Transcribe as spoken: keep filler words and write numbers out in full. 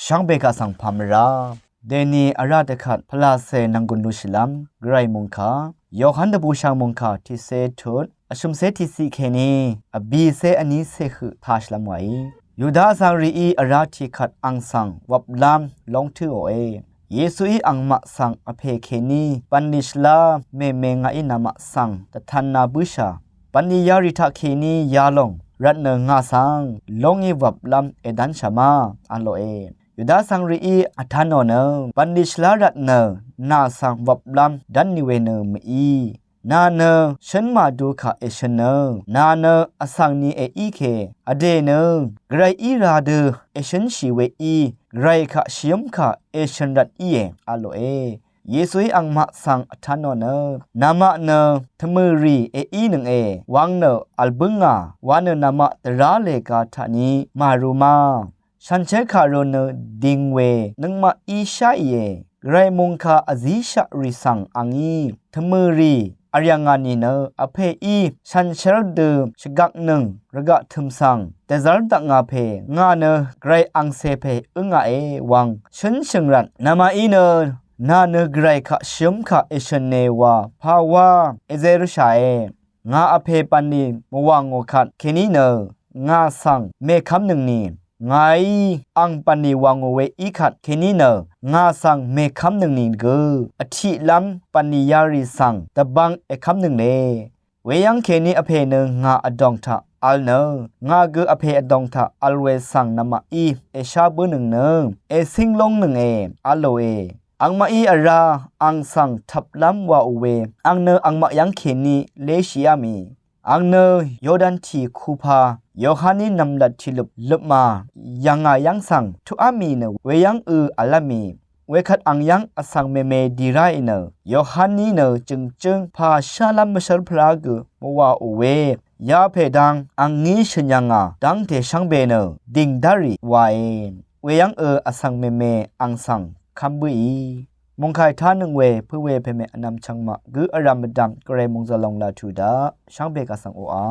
shvngbe kaq svng pà mvrá. Dèni vrá dvkvt pvlacè nv̀nggùn lushìlv́m Gvray mòngkà Yohan dvbùshv̀ng mòngkà tiqcé tut vshø̀mcé tiqciq kèní vbìcé vnícé høq tashìlv́m wàí. Yuda vsvng rìí vrá tiqkvt àng svng wvplv́m lóngtǿòe. Yesuí angmaq svng vpè kèní bv̀nlì shvlá mèmè ngàí namaq svng dvtanna bǿshà. Bv̀nlì yarì taqkèní yalòng rvtnø ngà svng lóngí wvplv́m èdv́nshà ma a lòe. Yuda vsvng rìí vtánò nø bv̀nlì shvlá rvtnø nà svng wvplv́m dv́nni we nø mø̀í. Nà nø shǿn màdu kà èshø̀nø. Nà nø vsvng ni èíke. Vdè nø Gvray í ra dø èshǿnshì weí Gvray kaq shvyǿm kà èshø̀n rvt íe a lòe. Yesuí angmaq svng vtánò nø, namaq nø tvmø̀rì èínønge. Wang nø vl bǿngà wa nø namaq dvrá lèga taqni màru ma. Shànshér kàru nø ding we nøngmaqí sháìe. Gvray mòngkà vzíshaqrì svng a ngí tvmø̀rì vryv̀ngà nìnø vpèí shànshér dø shvgaknøng rvgaq tø̀m svng dvzv́r dakngà pè ngà nø Gvray angcè pè ǿngàe wang shǿnshø̀ng rvt. Namaqí nø nà nø Gvray kaq shvyǿm kà èshø̀ne wa pàwá èzervshàe. Ngà vpè bv̀nlì mvwà ngò kvt kèní nø ngà svng mèkv́mnøngni, ngàí àng bv̀nlì wà ngò we í kvt kèní nø ngà svng mèkv́mnøngni gø vtiqlv́m bv̀nlì yarì svng dvbvng èkv́mnøngle. Weyv́ng kèní vpè nø ngà vdòng taq vl nø ngà gø vpè vdòng taq vl we svng namaqí èshá bǿnøng nø ècíng lóngnønge a lòe. Angmaqí vrá àng svng tvplv́m wàò we àng nø angmaq yv́ng kèní léshìá mì. Àng nø Yordan tì kupa Yohaní nv̀mlat tìløp løpmà yv̀ngà yv́ng svng tuqá mì nø weyv́ng ø vlv́m mì. Wekvt àng yv́ng vsvng mème dì ráì nø Yohaní nø jø̀ngjǿng pà shálv́m mvshv́l pvrá gø mvwàò we yapè dang àng ngí shø̀n yv̀ngà dv́ngte shvngbe nø dìng dárì wae. Weyv́ng ø vsvng mème àng svng kv́m bǿì. Mòngkàì tánøng we pø̄ we pèmè vnvm chvngmaq gǿ vrv̀m mvdv̀m Gvray mòngzø̀l lòng laq tuq daq shvngbe kaq svng oqà.